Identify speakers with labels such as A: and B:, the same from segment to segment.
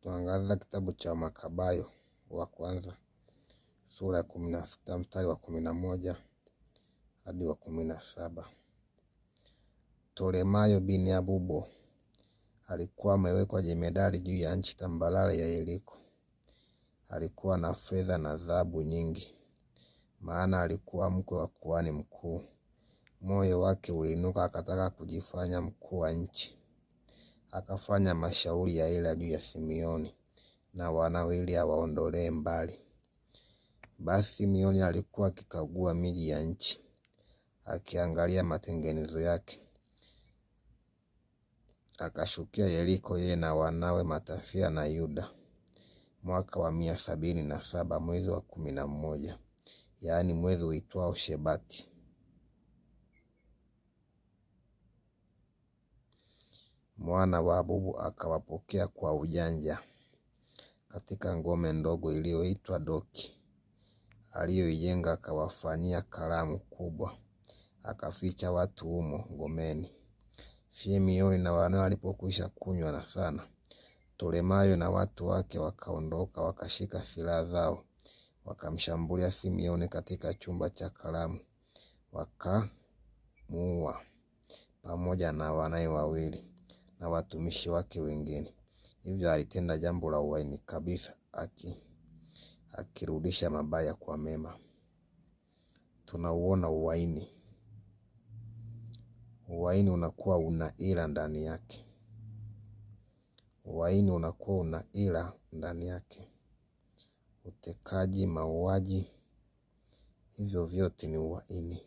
A: Tuangaza kitabu cha Makabayo wa kwanza sura ya 16 mstari wa 11 hadi wa 17. Tolemayo bin Abubo alikuwa amewekwa jemedari juu ya nchi tambarare ya Yeriko. Alikuwa na fedha na dhahabu nyingi, maana alikuwa mkwe wa kuhani mkuu. Moyo wake uliinuka, akataka kujifanya mkuu wa nchi. Akafanya mashauri ya hila juu ya Simeoni na wanawe ili awaondolee mbali. Basi Simeoni alikuwa akikagua miji ya nchi, akiangalia matengenezo yake. Akashukia Yeriko, yeye na wanawe Matathia na Yuda, mwaka wa 177 mwezi wa 11, yaani mwezi uitwao Shebati. Mwana wa Abubu akawapokea kwa ujanja katika ngome ndogo iliyoitwa Doki aliyoijenga, akawafanyia karamu kubwa, akaficha watu humo ngomeni. Simeoni na wanawe walipokwisha kunywa na sana, Tolemayo na watu wake wakaondoka, wakashika silaha zao, wakamshambulia Simeoni katika chumba cha karamu, wakamuua pamoja na wanawe wawili na watumishi wake wengine. Hivyo alitenda jambo la uhaini kabisa, akirudisha mabaya kwa mema. Tunauona uhaini. Uhaini unakuwa una ila ndani yake. Uhaini unakuwa una ila ndani yake. Utekaji, mauaji, hivyo vyote ni uhaini.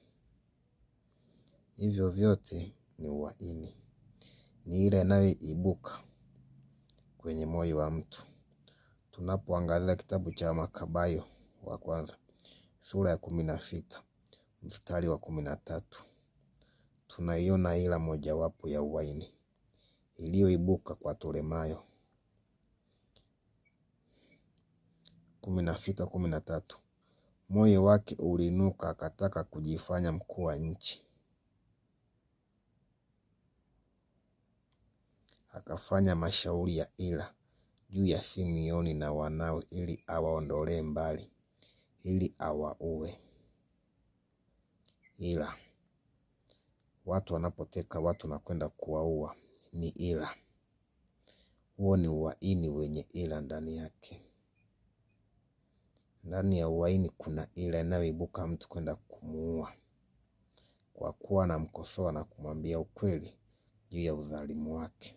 A: Hivyo vyote ni uhaini. Ni ile inayoibuka kwenye moyo wa mtu. Tunapoangalia kitabu cha Makabayo wa kwanza sura ya 16 mstari wa 13, tunaiona ila mojawapo ya uhaini iliyoibuka kwa Tolemayo. 16:13, moyo wake uliinuka akataka kujifanya mkuu wa nchi, akafanya mashauri ya ila juu ya Simeoni na wanawe ili awaondolee mbali, ili awaue. Ila watu wanapoteka watu na kwenda kuwaua ni ila. Huo ni uhaini wenye ila ndani yake. Ndani ya uhaini kuna ila inayoibuka mtu kwenda kumuua kwa kuwa anamkosoa na kumwambia ukweli juu ya udhalimu wake.